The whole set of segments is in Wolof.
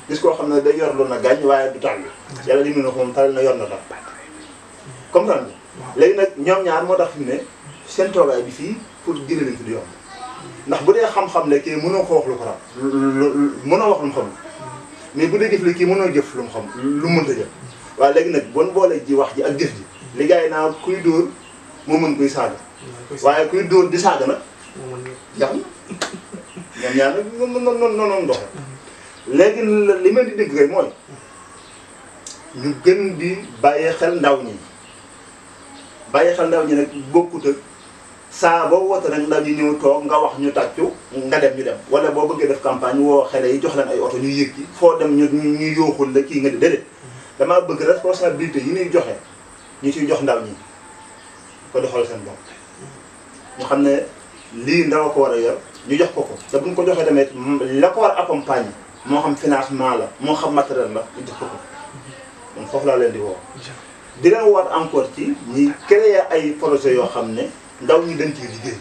gis koo xam ne day yor lu na gaañ waaye du tàll yàlla li mu ne ko moom tàll na yor na dara comprendre léegi nag ñoom ñaar moo tax fi mu ne seen toogaay bi fii pour jëlee leen fi du yomb ndax bu dee xam-xam ne kii mënoo ko wax lu ko raw mënoo wax lu mu xam mais bu dee jëf li kii mënoo jëf lu mu xam lu mu mënta jëf waaye léegi nag bon boole ji wax ji ak jëf ji li gars yi naa kuy dóor moo mën kuy saaga waaye kuy dóor di saaga nag jax na ñoom ñaar nag noonu doxe léegi li ma di dégg kay mooy ñu gën di bàyyi xel ndaw ñi nag bokkut ak saa boo woote nag ndaw ñi ñëw toog nga wax ñu tàccu nga dem ñu dem wala boo bëggee def campagne woo xale yi jox leen ay oto ñu yëg ci foo dem ñu yooxul la kii nga di déedéet damaa bëgg responsabilité yi ñuy joxe ñu ciy jox ndaw ñi ko doxal seen bopp ñu xam ne lii ndaw a ko war a yor ñu jox ko ko te buñ ko joxee tamit la ko war a accompagner moo xam financement la moo xam matériel la ñu jox ko ko donc foofu laa leen di woo di leen war encore ci ñi créer ay projet yoo xam ne ndaw ñi dañ ciy liggéey.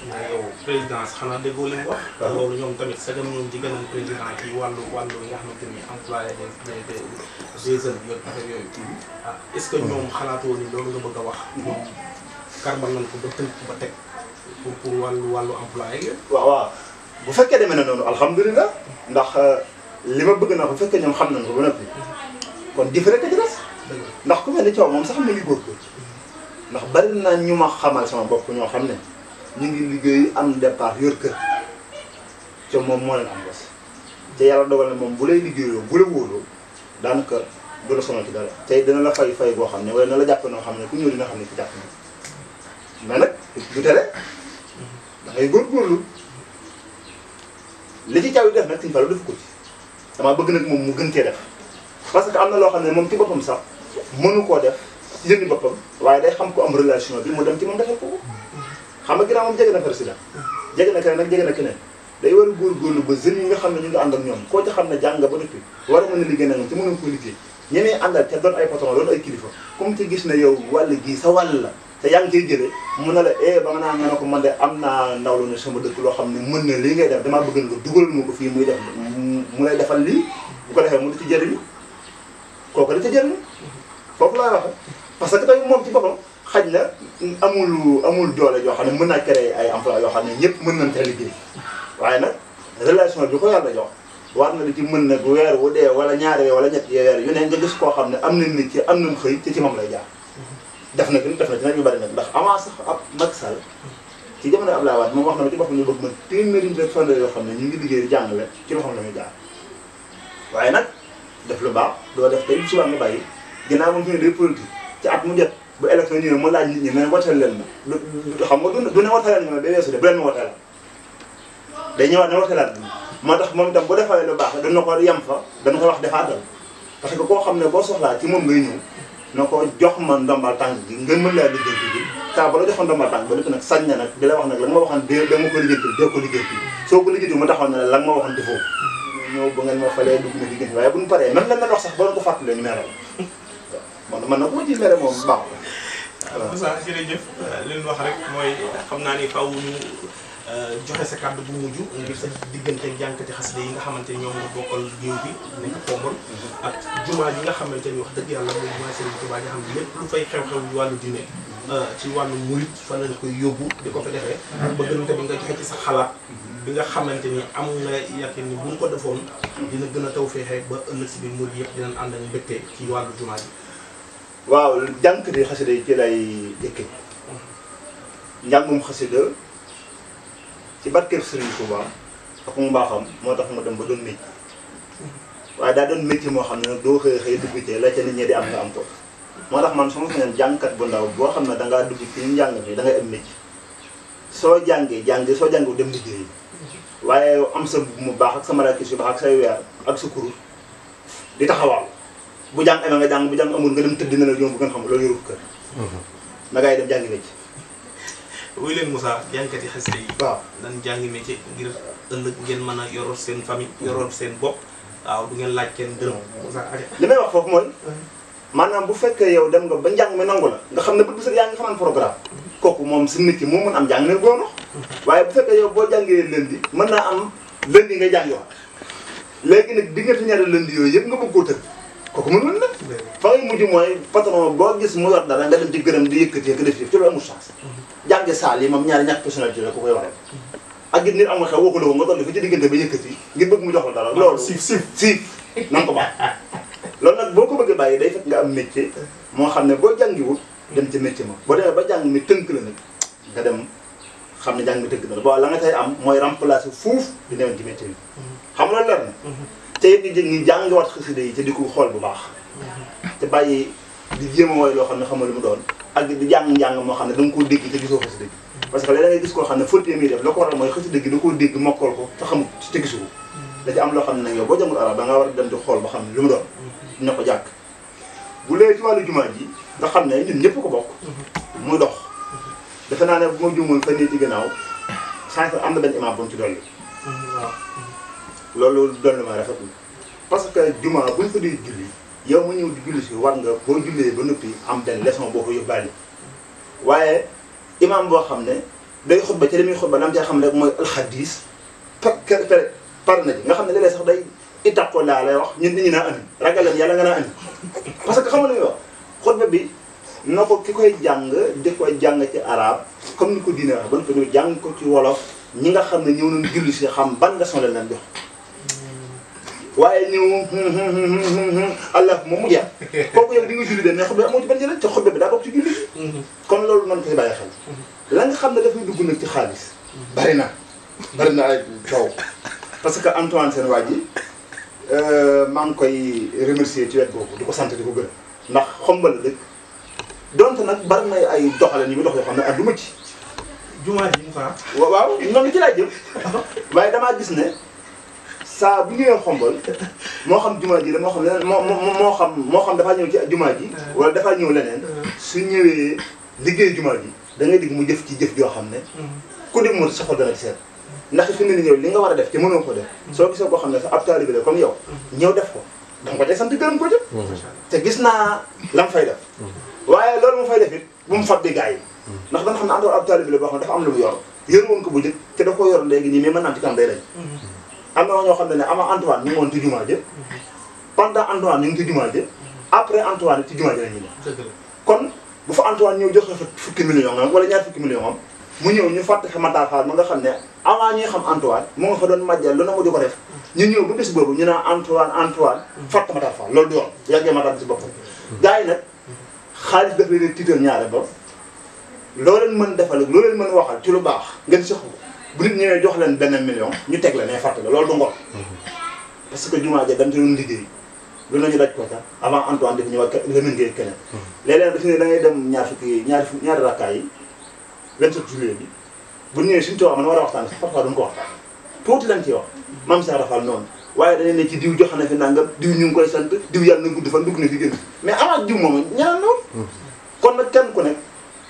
mais yow présidence xanaa déggoo li mu wax. waaw loolu ñoom tamit sagam ñoom di gën a président ci wàllu nga xamante ni employé des jeunes yooyu affaire yooyu. ah est ce que ñoom xalaatoo ni loolu nga bëgg a wax. ñoom karbal nañ ko ba tënk ba teg pour wàllu employé yooyu. waaw bu fekkee demee na noonu alhamdulilah ndax li ma bëgg naa bu fekkee ñoom xam nañ ko ba noppi kon différé ka ci des. ndax ku mel ni coow moom sax mu ngi góorgóorlu ndax bari na ñu ma xamal sama bopp ñoo xam ne ñu ngi liggéey am départ yor kër te moom moo leen am bés te yàlla dogal na moom bu lay liggéeyoo bu la wóoloo daanaka du la sonal ci dara tey dina la fay boo xam ne wala dina la jàpp noo xam ne ku ñëw dina xam ne ci jàpp na mais nag du tere da ngay góorgóorlu li ci caw yi def nag suñu faru def ko ci damaa bëgg nag moom mu gën cee def parce que am na loo xam ne moom ci boppam sax mënu koo def ci jëndi boppam waaye day xam ko am relation bi mu dem ci moom defal ko xam nga ginnaaw moom jege na président jege na keneen nag jege na keneen day war a góorgóorlu ba jeunes yi nga xam ne ñu ngi ànd ak ñoom koo ci xam ne jàng nga ba noppi war a mën a liggéey nag te mënoon koo liggéey ñemee àndal te doon ay patron doon ay kilifa comme ci gis na yow wàll gii sa wàll la te yaa ngi ciy jëlee mun na la ba nga naa nga ne ko man de am naa ndaw lu ne sama dëkk loo xam ne mën na lii ngay def damaa bëgg nga dugalal ma ko fii muy def mu lay defal lii bu ko defee mu di ci jëriñu kooku da ca jëriñu foofu laay waxe parce que tey moom ci boppam xaj na amul doole yoo xam ne mën naa créer ay emploi yoo xam ne ñëpp mën nañ ca liggéey waaye nag relation bi ko yàlla jox war na di ci mën nag weer wu dee wala ñaari weer wala ñetti weer yu ne nga gis koo xam ne am na nit ci am na xëy ci moom lay jaar def na ci nag yu bari nag ndax avant sax ab Macky Sall ci jamono Abdoulaye Wade moom wax na ma ci boppam ñu bëgg ma téeméeri nit fande yoo xam ne ñu ngi liggéey jàngale ci loxoom la ñuy jaar waaye nag def lu baax doo def tey suba nga bàyyi ginnaaw moom fi ne day politique ci at mu jot bu élection ñëwee mu laaj nit ñi ne wateel leen ma xam nga du ne wateel leen ma ba weesu de bu leen ma wateelal day ñëwaat ne wateelaat moo tax moom itam bu defee lu baax dana ko yem fa dana ko wax defaatal parce que koo xam ne boo soxlaa ci moom ngay ñëw na ko jox ma ndombal tànk gi nga mën laa liggéey bi saa ba la joxoon ndombal tànk ba lépp nag sañ na nag di la wax nag la nga ma waxoon dama ko liggéey dee ko liggéey soo ko liggéey mu taxaw ne la nga ma waxoon defoo ñëw ba ngeen ma falee dugg na liggéey waaye bu ñu paree même lan la wax sax ba ko fàttalee ñu meeral man nag bu ma ci mere moom baax waaw Moussa jërëjëf li ñu wax rek mooy xam naa ni faw ñu joxe sa kàddu bu mujj ngir sa diggante jànkati xasida yi nga xamante ni ñoom nga bokkal géew bi nekk Xombol ak jumaa ji nga xamante ni wax dëgg yàlla mooy jumaa Serigne Touba nga xam ne lépp lu fay xew-xew wàllu diine ci wàllu murit fa lañ koy yóbbu di ko fa defee bëgg nañ tamit nga joxe ci sa xalaat bi nga xamante ni am nga yaakaar ni bu ñu ko defoon dina gën a taw feexee ba ëllëg si biir murit yëpp dinañ ànd ak mbégte ci wàllu jumaa ji. waaw jànkati xasida yi ci lay jëkke njàngum xasida ci barkeeb Serigne Touba ak mu mbaaxam moo tax mu dem ba doon métier waaye daa doon métier moo xam ne nag doo xëy dugg ci la ca nit ñi di am nga am ko moo tax man su ma sañoon jàngkat bu ndaw boo xam ne dangaa dugg ci njàng fi da ngay am métier soo jàngee soo jàngu dem liggéey waaye am sa mu baax ak sa marakis yu baax ak say weer ak sa kurus di taxawal bu jàng amee nga jàng bu jàng amul nga dem tëdd na la yomb bu ngeen xam loolu yoru kër na ngay dem jàngi métier wuy leen Moussa jànkati xasida yi waaw dañ jàngi métier ngir ëllëg ngeen mën a yoroo seen famille yoroo seen bopp waaw du ngeen laaj kenn dërëm Moussa li may wax foofu mooy maanaam bu fekkee yow dem nga ba njàng mi nangu la nga xam ne bët bu set yaa ngi fanaan programme kooku moom si nit ki moo mën am jàng ne boo nox waaye bu fekkee yow boo jàngee lundi mën naa am lundi ngay jàng yoon léegi nag diggante ñaari lënd yooyu yëpp nga bëgg koo tënk kooku mënul na fa ngay mujj mooy patron boo gis mu yor dara nga dem ci gërëm di yëkkati nga def ci loolu amul chance jànge saal yi moom ñaari ñàkk personnalité la ku koy waral ak it nit amul xew waxu la ko nga toll fi ci diggante ba yëkkati ngir bëgg mu jox la dara loolu siif na nga ko baax loolu nag boo ko bëggee bàyyi day fekk nga am métier moo xam ne boo jàngiwul dem ci métier ma boo demee ba jàng mi tënk la nag nga dem xam ne jàng mi tënk na la boo la nga tay am mooy remplacer fuuf di newoon ci métier bi xam nga leer na te it ñi jàngiwaat xasida yi te di ko xool bu baax te bàyyi di jéem a wooy loo xam ne xamal lu mu doon ak di jàng-njàng moo xam ne da nga koo dégg te gisoo xasida gi parce que léeg-léeg ngay gis koo xam ne faute muy def la ko waral mooy xasida gi da koo dégg mokkal ko te xamul te gisuko da ci am loo xam ne nag yow boo jàngul arab da nga war a dem di xool ba xam ne lu mu doon dina ko jàkk bu léegi ci wàllu jumaa ji nga xam ne ñun ñëpp ko bokk muy dox defe naa ne bu ma juumoon fan yii ci gannaaw sànq am na benn imam bu ñu ci dolli loolu dolli ma rafetlu parce que jumaa buñ fa dee julli yow ma ñëw di julli si war nga boo jullee ba noppi am benn leçon boo ko yóbbaale waaye imam boo xam ne day xutba ci li muy xutba lam cee xam ne rek mooy alxadis par na ji nga xam ne léeg-léeg sax day ittaqoo laa lay wax ñun nit ñi naa andi ragal leen yàlla nga naa andi parce que xam nga lu muy wax xutba bi na ko ki koy jàng di koy jàng ci arab comme ni ko diine wax ban ko ñu jàng ko ci wolof ñi nga xam ne ñëw nañ julli si xam ban leçon lañ leen jox waaye ñëw allah moom mu jeex kooku yow di nga julli de mais xutba amoo ci benn njëriñ te xutba bi daa bokk ci julli kon loolu man koy bàyyi xel la nga xam ne dafay dugg nag ci xaalis bari na ay coow parce que Antoine seen waa ji maa ngi koy remercier ci wet boobu di ko sant di ko gërëm ndax xombal la dëkk donte nag bari na ay doxalin yi mu dox yoo xam ne ànduma ci jumaa ji Moussa waaw noonu ci laa jëm waaye damaa gis ne saa bu ñëwee xombal moo xam jumaa ji la moo xam leneen moo xam dafaa ñëw ci jumaa ji wala dafaa ñëw leneen su ñëwee liggéey jumaa ji da ngay digg mu jëf ci jëf joo xam ne ku dem mu sa xol dana ci seet ndax fi mu ne nii yow li nga war a def te mënoo ko def soo gisee koo xam ne sa ab taalibe la comme yow ñëw def ko da nga ko tey sant gërëm ko jëf te gis naa lam fay def waaye loolu mu fay def it bu mu fab di gars yi ndax danga xam ne àndoon ab taalibe la boo xam ne dafa am lu mu yor woon ko bu jëkk te da ko yor léegi nii mais mën naa ci kanam day dañ am na ñoo xam ne ama Antoine ñu ngi woon ci jumaa ji pendant Antoine ñu ngi ci jumaa ji après Antoine ci jumaa ji la ñu ne kon bu fa Antoine ñëw joxe fa fukki million am wala ñaar fukki million am mu ñëw ñu fàtte Matar Fall ma nga xam ne avant ñuy xam Antoine mu nga fa doon majjal lu na mu di ko def ñu ñëw ba bés boobu ñu naan Antoine fàtte Matar Fall loolu du yoon yàggee Matar bi si boppam gars yi nag xaalis daf leen tiital ñaare ba loo leen mën defal loo leen mën waxal ci lu baax ngeen soxla bu nit ñëwee jox leen benn million ñu teg la ne fàtte la loolu du ngor parce que jumaa ja dem ci doon liggéey lu nañu daj ko sax avant Antoine daf ñëw ak leneen ngay keneen léeg-léeg dafa ne da ngay dem ñaari rakkaay yi 27 juillet bi bu ñëwee suñu toog man war a waxtaan sax parfois duñ ko waxtaan tuuti lañ ciy wax mam Cheikh Rafal noonu waaye dañuy ne ci diw jox na fi nangam diw ñu ngi koy sant diw yàlla na gudd fan dugg na fi génn mais avant diw moom ñaan noonu kon nag kenn ku nekk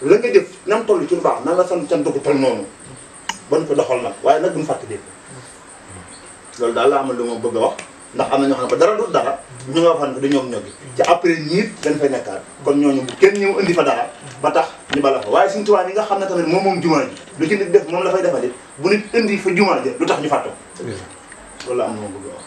la nga jëf nam toll ci lu baax na nga sant cant ko toll noonu ban ko doxal nag waaye nag duñ fàtte dégg loolu daal la amal lu ma bëgg a wax ndax am na ñoo xam ne ba dara du dara ñu nga waxoon ko du ñoom ñogi ci après ñiit dañ fay nekkaat kon ñooñu bu kenn ñëw indi fa dara ba tax ñu bala fa waaye suñu tubaab yi nga xam ne tamit moom jumaa ji lu ci nit def moom la fay defalit bu nit indi fa jumaa ji lu tax ñu fàtte loolu la am na ma bëgg a wax